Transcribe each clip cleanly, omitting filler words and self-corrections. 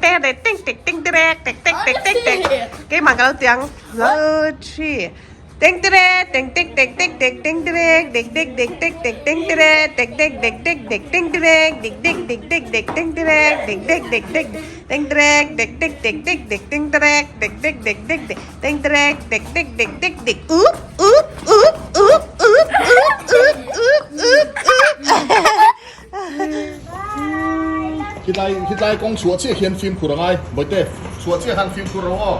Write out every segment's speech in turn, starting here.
tek tek tek tek tek tek tek tek tek tek tek keimah ka lo ti ang one two three teng tere teng tek tek tek tek teng tere dek dek dek tek tek teng tere tek dek dek tek dek teng tere dek dek dek tek dek teng tere dek dek dek tek teng tere dek dek dek tek dek teng tere dek dek dek tek dek teng tere dek dek dek tek dek up up up up up up up up up up. Khilai khilai kawng chhuah chiah khian fimkhur a ngai Bawihte chhuah chiah khan fimkhur ro aw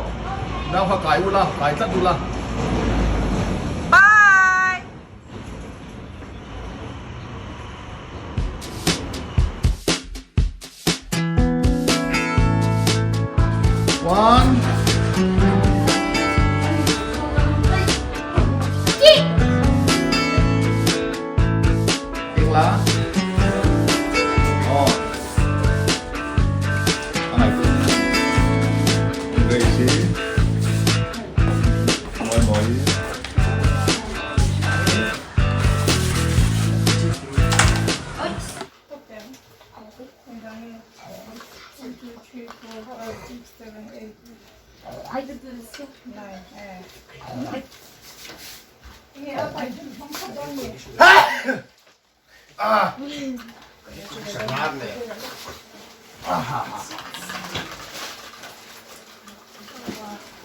nau kha kai ula kai tlat ula. Bye. One. Engla. Aw. A ngaihtuah. Grace hi. Mawi mawi.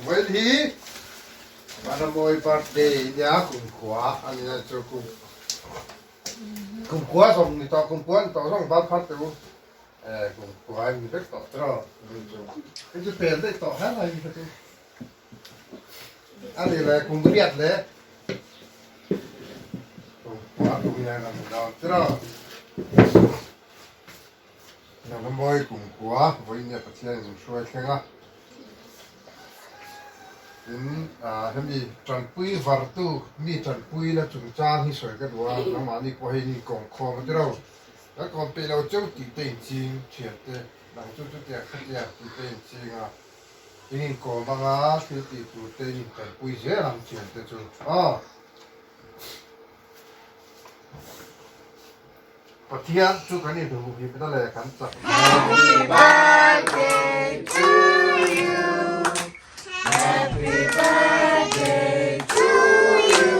Well hi Vanamawi birthday nia kumkhua a ni na chu kum kumkhua zawng ni tawh kumkhua ni tawh zawng ban phar teh u eh kumkhua ni vek tawh tiraw hei chu pel daih tawh hle mai kha chu a ni le kum riat le kumkhua kum hian a ni dawn tiraw Vanamawi kumkhua vawiin Pathian in hruai thleng a. Tin, hemi tanpui vartu mi tanpui na chungchang hi sawi ka duh a, nangmahni pawh hei in kawmkhawm a ti lo. Kan kawm peih lo cheu tih te inching thian te, dang chu chutiang khatiang tih te inching a, in inkawm anga thil tih tur te in intanpui zel ang thian te chu aw. Pathian chu kan inhmuhhimna leh kan chakna. Happy birthday to you Happy birthday to you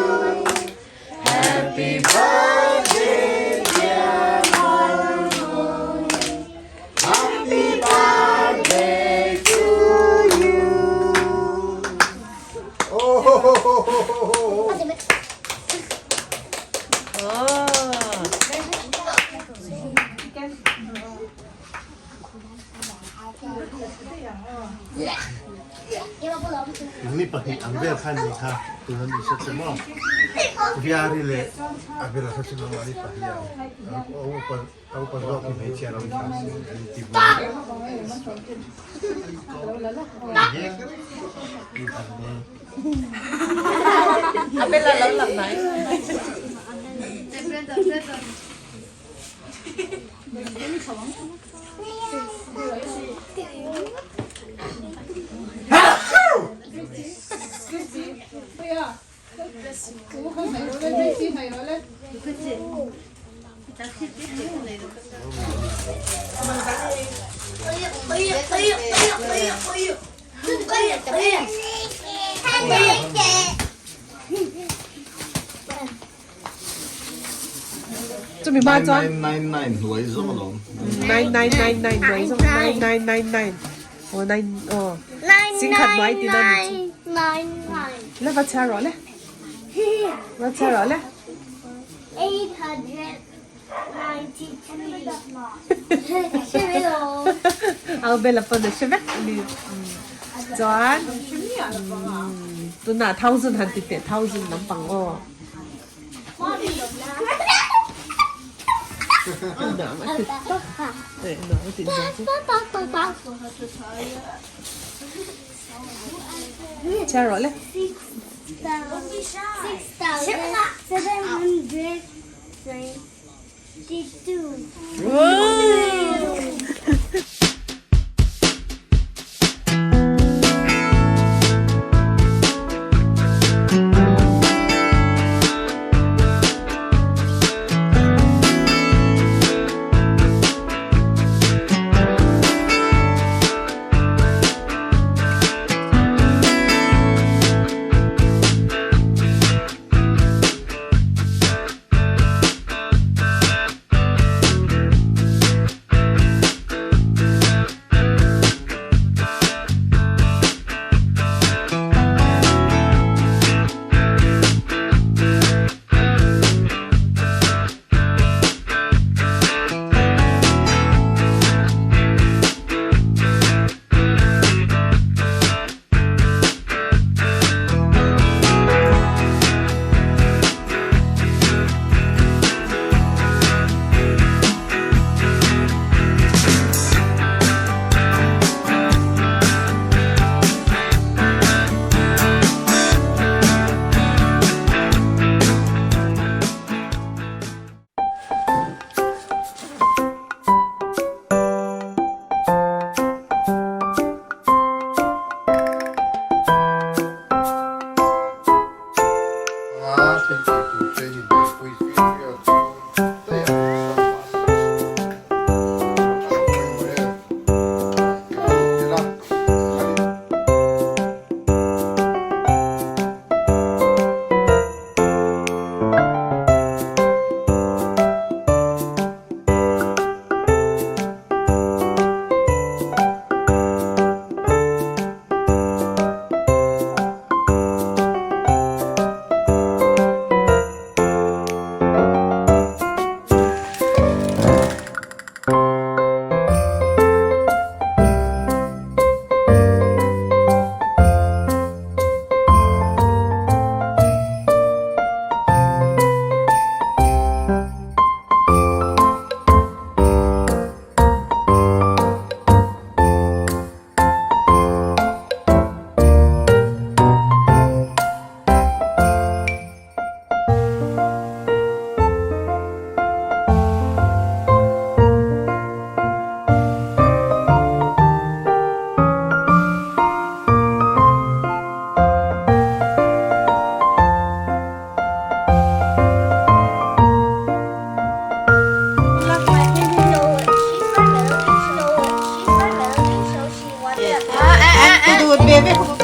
Happy birthday dear Mawi Happy birthday to you Ni pahnih ang vel khan ni kha tuna ni sa che maw Viari leh a bela kha chu nangmah ni pahnih ang a upa a upa zawk hi hmeichhia lo ni ta se an ti bawk A bela lo lang mai. Chumi hma chuan 9999 hnuai zawng alawm. 9999 hnuai zawng 9999 aw nine aw singkhat hnuai tina ni chu. Le va chhiar rawh le. Va chhiar rawh le. Au bela pawn a hre vek a ni. Chuan tunah thousand han ti teh thousand lampang aw. Chhiar rawh le. ve.